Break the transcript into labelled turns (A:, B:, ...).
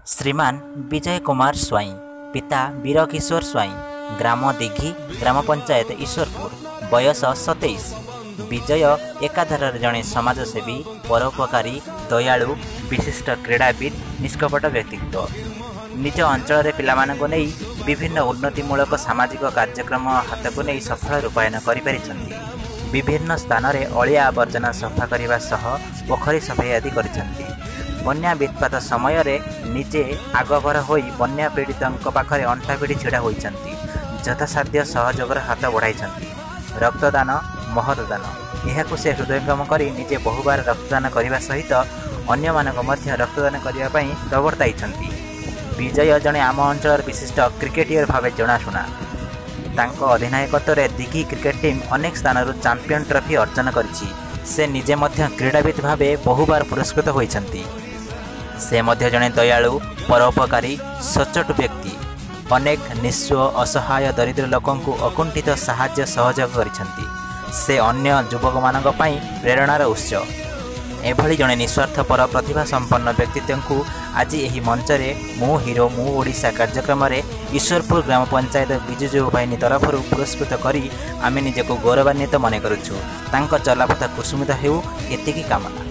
A: ଶ୍ରୀମାନ ବିଜୟ କୁମାର ସ୍ୱାଇଁ, ପିତା ବୀରକିଶୋର ସ୍ୱାଇଁ, ଗ୍ରାମ ଦିଘି, ଗ୍ରାମ ପଞ୍ଚାୟତ ଈଶ୍ୱରପୁର, ବୟସ 27। ବିଜୟ ଏକାଧାରରେ ଜଣେ ସମାଜସେବୀ, ପରୋପକାରୀ, ଦୟାଳୁ, ବିଶିଷ୍ଟ କ୍ରୀଡ଼ାବିତ୍, ନିଷ୍କପଟ ବ୍ୟକ୍ତିତ୍ୱ। ନିଜ ଅଞ୍ଚଳରେ ପିଲାମାନଙ୍କୁ ନେଇ ବିଭିନ୍ନ ଉନ୍ନତିମୂଳକ ସାମାଜିକ କାର୍ଯ୍ୟକ୍ରମ ହାତକୁ ନେଇ ସଫଳ ରୂପାୟନ କରିପାରିଛନ୍ତି। ବିଭିନ୍ନ ସ୍ଥାନରେ ଅଳିଆ ଆବର୍ଜନା ସଫା କରିବା ସହ ପୋଖରୀ ସଫେଇ ଆଦି କରିଛନ୍ତି। ବନ୍ୟା ବିତ୍ପାତ ସମୟରେ ନିଜେ ଆଗଭର ହୋଇ ବନ୍ୟା ପୀଡ଼ିତଙ୍କ ପାଖରେ ଅଣ୍ଟା ଭିଡ଼ି ଛିଡ଼ା ହୋଇଛନ୍ତି। ଯଥାସାଧ୍ୟ ସହଯୋଗର ହାତ ବଢ଼ାଇଛନ୍ତି। ରକ୍ତଦାନ ମହତଦାନ, ଏହାକୁ ସେ ହୃଦୟଙ୍ଗମ କରି ନିଜେ ବହୁବାର ରକ୍ତଦାନ କରିବା ସହିତ ଅନ୍ୟମାନଙ୍କୁ ମଧ୍ୟ ରକ୍ତଦାନ କରିବା ପାଇଁ ପ୍ରବର୍ତ୍ତାଇଛନ୍ତି। ବିଜୟ ଜଣେ ଆମ ଅଞ୍ଚଳର ବିଶିଷ୍ଟ କ୍ରିକେଟିୟର ଭାବେ ଜଣାଶୁଣା। ତାଙ୍କ ଅଧିନାୟକତ୍ୱରେ ଦିଘି କ୍ରିକେଟ ଟିମ୍ ଅନେକ ସ୍ଥାନରୁ ଚାମ୍ପିଅନ୍ ଟ୍ରଫି ଅର୍ଜନ କରିଛି। ସେ ନିଜେ ମଧ୍ୟ କ୍ରୀଡ଼ାବିତ୍ ଭାବେ ବହୁବାର ପୁରସ୍କୃତ ହୋଇଛନ୍ତି। ସେ ମଧ୍ୟ ଜଣେ ଦୟାଳୁ, ପରୋପକାରୀ, ସଚ୍ଚୋଟ ବ୍ୟକ୍ତି। ଅନେକ ନିଃସ୍ୱ, ଅସହାୟ, ଦରିଦ୍ର ଲୋକଙ୍କୁ ଅକୁଣ୍ଠିତ ସାହାଯ୍ୟ ସହଯୋଗ କରିଛନ୍ତି। ସେ ଅନ୍ୟ ଯୁବକମାନଙ୍କ ପାଇଁ ପ୍ରେରଣାର ଉତ୍ସ। ଏଭଳି ଜଣେ ନିଃସ୍ୱାର୍ଥପର ପ୍ରତିଭା ସମ୍ପନ୍ନ ବ୍ୟକ୍ତିତ୍ୱଙ୍କୁ ଆଜି ଏହି ମଞ୍ଚରେ ମୁଁ ହିରୋ ମୁଁ ଓଡ଼ିଶା କାର୍ଯ୍ୟକ୍ରମରେ ଈଶ୍ୱରପୁର ଗ୍ରାମ ପଞ୍ଚାୟତ ବିଜୁ ଯୁବ ବାହିନୀ ତରଫରୁ ପୁରସ୍କୃତ କରି ଆମେ ନିଜକୁ ଗୌରବାନ୍ୱିତ ମନେ କରୁଛୁ। ତାଙ୍କ ଚଲାପଥ କୁସୁମିତ ହେଉ, ଏତିକି କାମନା।